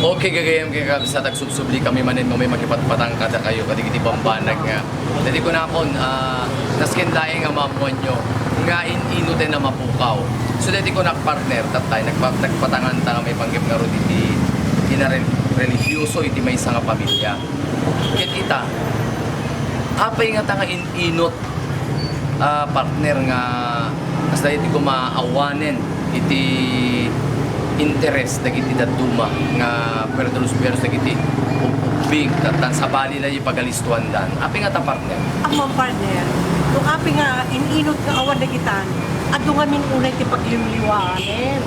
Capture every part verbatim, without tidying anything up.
Okay, gagayyem ken kakabsat, agsubsubli kami manen mamay makipatpatang kadakayo kadagiti bambanag nga. Daydi kunakon, ah, nasken laeng nga maammuanyo nga in-ino ti mapukaw. So, daydi kunak, partner, tattay, nagpa-, nagpatangan ta nga maipanggep ngarud iti, iti narel-, religyoso iti maysa nga pamilia. Ket ita, apay ngata nga in-inot, ah, partner, nga kasla iti koma awanen iti interes dagiti dadduma nga puerta los puerta dagiti ub-, ubbing, tan, tan sabali la ipagalistuandan. Apay ngata, partner? Ammom, partner, no apay nga in-inot nga awan dagitan, adu ngamin unay ti pagliwliwaan.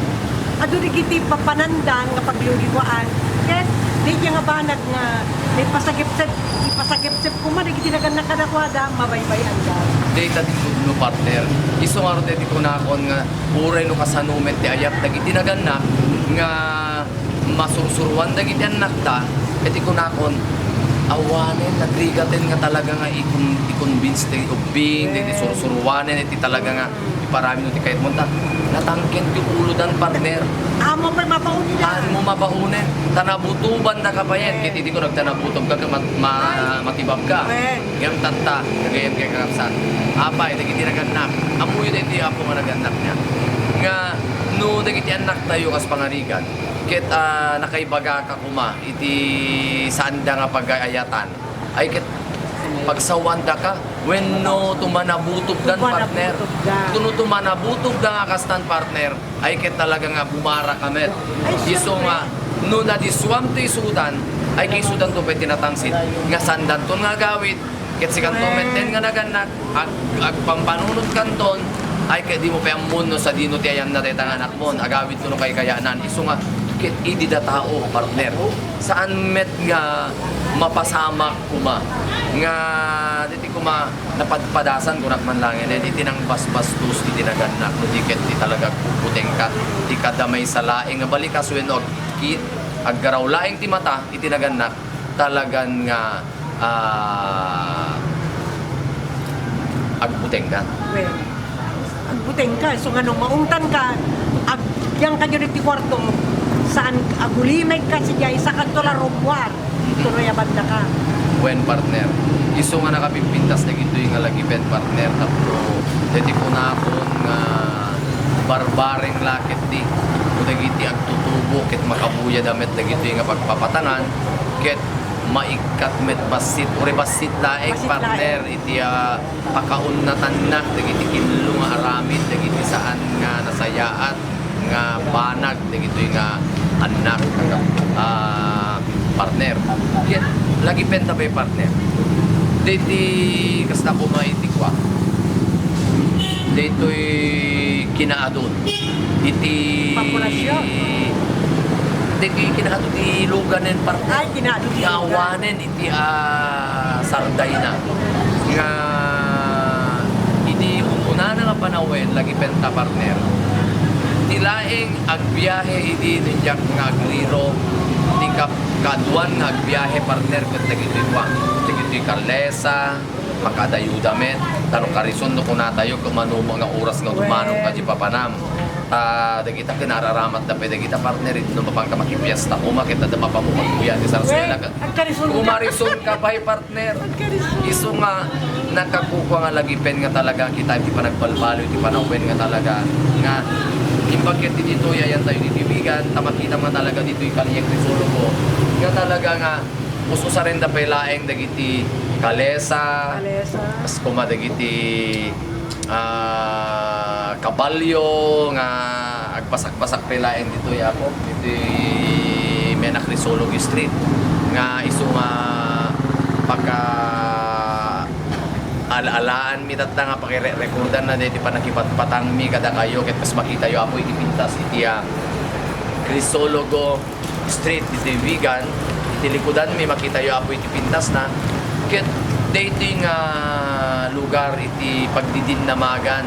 Adu dagiti papanandan nga pagliwliwaan. Ket daydiay nga banag nga ipasagepsep, ipasagepsep koma dagiti nagannak kadakuada, mabaybay-anda. Dayta ti pudno, partner. Isu ngarud ti kunakon nga uray no kasano met ti ayat dagiti nagannak nga masursuruan dagiti annakda, ket kunakon, awanen, nagrigaten nga talaga nga ikon-, i-convince ti ubbing, daydi sursuruanen, iti talaga nga iparamid no ti kayatmo, ta natangken ti ulodan, partner. Ammom pay mabaonda. Ammom mabaonen. Ta nabutobandaka payen. Ket idi kunam ta nabutobka, ket mat-, ma-, matibabka. Ngem tatta, gagayyem ken kakabsat. Apay, dagiti nagannak. Ammoyo daytoy, Apo, nga nagannak niya. Nga, no dagiti annaktayo kas pangarigan, ket, ah, nakaibagaka koma iti saanda nga pag-ayatan, ay ket pagsawaandaka wenno tumanabutobdan, partner. Tumanabutobda. Kuno tumanabutobda nga kastan, partner, ay ket talaga nga bumaraka met. Ay, isu nga, no nadisuam ti isudan, ay ket isudanto pay ti natangsit nga saandanton nga agawid, ket sikanto metten nga nagannak, ag-, agpampanunotkanton, ay ket dimo pay ammon no sadino ti ayanna dayta nga anakmon, agawidto no kaykayanan. Isu nga, ket idi datao, partner, saan met nga mapasamak koma nga daydi koma napadpadasan, kunak man laeng, iti nangbasbastos iti nagannak, no di ket ti talaga agbutbutengka, ti kada maysa laeng nga balikas wenno agkit, aggaraw laeng ti mata iti nagannak, talagan nga, ah, agbutengka. Wen, agbutengka. Isu nga no maungtanka, agyangka diay iti kuarto, saan, agulimedka sadiay, sakanto la rummuar. Tuloy a bandaka. Wen, partner. Isu nga nakapimpintas dagitoy nga lagipen, partner, tapno daydi kunakon nga barbareng la ketdi. No dagiti agtutubo ket makabuyada met dagitoy nga pagpapatangan, ket maikkat met bassit, uray bassit laeng, partner, iti, ah, pakaunnatanna dagiti kinlo nga aramid dagiti saan nga nasayaat nga banag dagitoy nga annak, ah, partner. Ket lagipenta pay, partner, daydi kasta koma iti kua, daytoy kinaadun iti populasyon. Daytoy kinaadun ti luganen, partner. Ay, kinaadun ti lugan. Awanen iti, ah, sardayna nga idi un-unana nga panawen, lagipenta, partner, ti laeng agbiahe idi diak nga agriro, ti kap-, kaaduan nga agbiahe, partner, ket dagitoy kua, dagitoy Calesa, makaadayuda met, ta no karison no kunatayo, ket mano nga oras nga dumanom kadi papanam. Ta dagita kinararamatda pay dagita, partner, idi no mapanka makipiesta koma ket adda mapamukatkuya ti sarsuela. Agkarison ka. Kumarison ka pay, partner. Agkarison. Isu nga nakakukua nga lagipen nga talaga kita iti panagbalbaliw iti panawen nga talaga nga imbag ket ditoy ayantayo iti Vigan, ta makita nga talaga ditoy Kaliek Crisologo nga talaga nga us-usarenda pay laeng dagiti Calesa, Calesa, kas koma dagiti, ah, kabalio nga agbasak-basak pay laeng ditoy, Apo, ditoy Mena Crisologo Street nga isu nga paka al-alaanmi tatta nga pakire-recordanna daytoy pannakipatpatangmi kadakayo ket kas makitayo, Apo, iti pintas iti, ah, Crisologo Street iti Vigan, iti likudanmi, makitayo, Apo, iti pintasna. Ket daytoy nga lugar iti pagdidinnamagan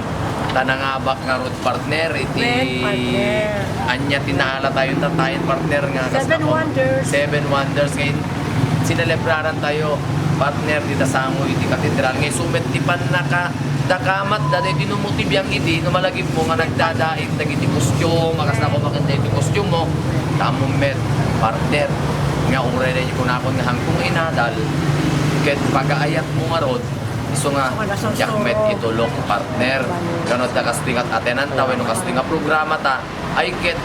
ta nangabak ngarud, partner, iti wen, partner, ania ti naalatayon tattayen, partner, nga kas Seven Wonders. Seven Wonders nga in-, sinelebrarantayo, partner, dita sango iti katedral. Nga isu met ti pannaka Dakamat daytoy no mo ti biang idi, no malagipmo nga nagdadain dagiti costume, a kasla koma ken daytoy costume mo, ta ammom met, partner, nga uray daytoy kunakon nga hangko nga inadal, ket pagaayatmo ngarud, isu nga, diak met itulok, partner. Ngano ta kastoy nga atenanta wenno kastoy nga programata, ay ket,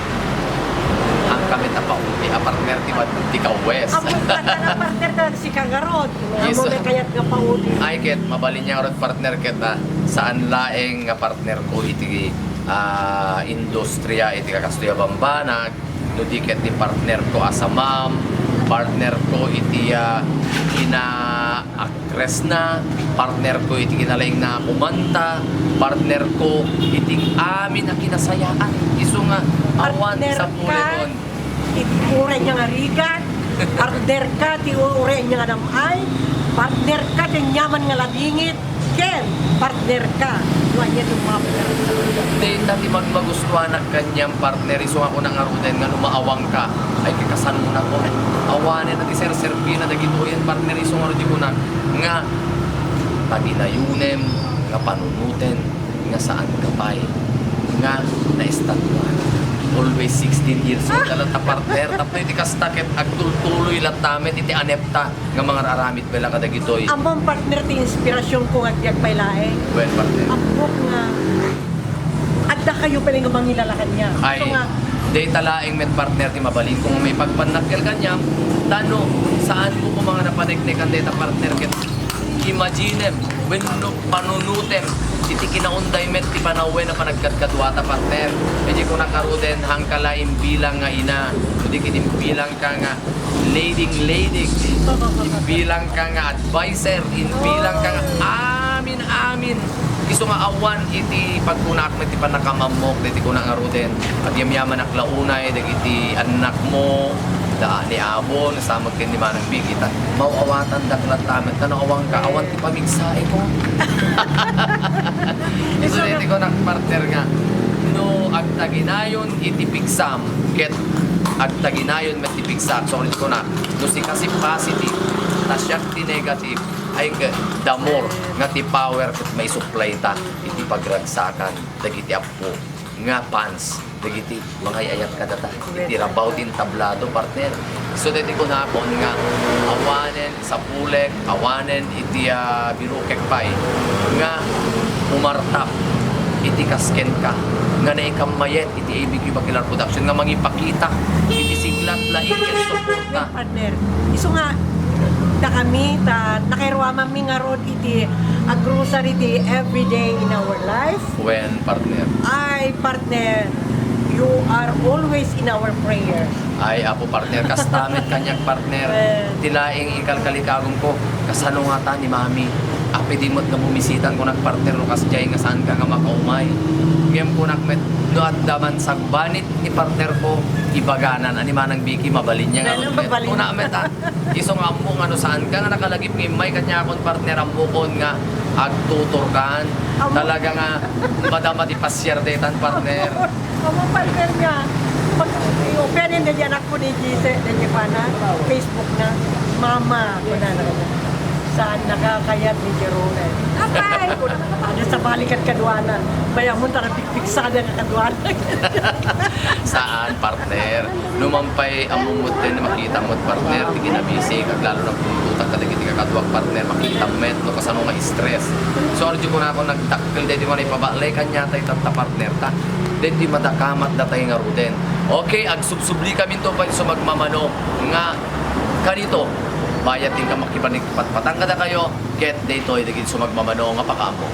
hangka met a pauli a partner ti mad-, ti kawes. Ammom met a partner ta sika ngarud. Yes. Ammom met kayat nga pauli. Ay ket, mabalin nga ngarud, partner, ket, ah, saan laeng nga partner ko iti, ah, industria, iti kakastoy a bambanag, no di ket ti partner ko a samam, partner ko iti, ah, kina-, Kresna, partner ko iti kinalaing na kumanta, partner ko iti amin a kinasayaan. Isu nga awan Partner sa ka, puleton. Ti uray nga rigat, partner ka, ti uray nga nam-ay, partner ka, ti nyaman nga ladingit, ken partner ka. Duan yan yung mga partner. Dayta ti magmagustuanak kaniam, partner, isu nga kuna ngaruden nga no maawang ka, ay, kasano mo na ko, awanen a ti serserbina dagitoyen, partner, isu nga di kunak nga taginayonem nga panunoten nga saan ka pay nga naestatuan. Always sixteen years old ka latta, partner. Tapno iti kasta ket agtultuloy latta met iti anepta nga mangar-aramid pay la kadagitoy. Ammom, partner, ti inspirasyon ko nga agbiag pay laeng. Well, partner. Ammok nga adda kayo pala nga mangilala kaniam. Ay, so nga, dayta laeng met, partner, ti mabalin ko nga maipagpannakkel kaniam, ta no saan mo koma nga napaneknekan dayta, partner, ket imaginem wenno panunotem iti kinaunday met ti panawen a panagkadkaduata, partner. Idi kunak ngaruden, hangka la imbilang nga ina, idi ket imbilang ka nga leading lady, imbilang ka nga adviser, imbilang ka nga amin-amin. Isu nga awan iti pagkunak met ti pannakamammok, daytoy kunak ngaruden, agyamyamanak la unay dagiti annakmo, da ni Abo, nasamak ken ni Manang Vicky, ta maaw-awatandak latta met, ta no awan ka, awan ti pamigsaek. Isu nga daytoy kunak, partner, nga no agtaginayon iti pigsam ket agtaginayon met ti pigsak, sorry, kunak, no sika ti positive, ta siak ti negative, ay, the more nga ti power ket maisupply ta iti pagragsakan dagiti appo nga fans dagiti mangay-ayat kadata iti rabaw ti entablado, partner. So, daytoy kunakon nga awanen sapulek, awanen iti, ah, birukek pay nga umartap iti kaskenka nga naikammayet iti A B Q Bakilar Production nga mangipakita iti siglat, laing ken suporta. Partner, isu nga, dakami, ta nakairuamanmi ngarud iti a grocery ti everyday in our life. Wen, partner. Ay, partner, you are always in our prayers. Ay, Apo, partner, kasta met kaniak, partner. Eh. Ti laeng ikalkalikagumko, kasano ngata ni Mami? Apay di met nga bumisitan, kunak, partner, no kasdiay nga saanka nga makaumay. Ngem kunak met, no adda man sagbanit ni partnerko, ibaganan a ni Manang Vicky, mabalinna nga. Mabalinna. Kuna met, ah, isu nga ammo nga no saanka nga nakalagip nga immay kaniakon, partner, ammokon nga agtuturkan. Ammo. Talaga nga madama ti pasiar daytan, partner. Ammo, partner, nga pag-openan daydi anakko daydi se-, daydi kuana, Facebook na, "Mama," kunana, "saan nakakayat ni Jerome?" Apay, kuna, ada sa balikat kaduana. Bayamun, tara, pikpiksada nga kaduana. Saan, partner? No man pay ammom met dayta, makita met, partner, ti kinabisik, aglalo na buntotak kadagiti kakaduak, partner, makita met no kasano nga stress. So, ardi kunakon nagdakkel daytoy nga naipabaklay kaniata itatta, partner, ta daytoy madakamat datay ngaruden. Okay, agsubsublikaminto pay sumagmamano nga kanito, bayat ti inka makipanigpatpatang kadakayo, ket daytoy dagiti sumagmamano nga pakaammo.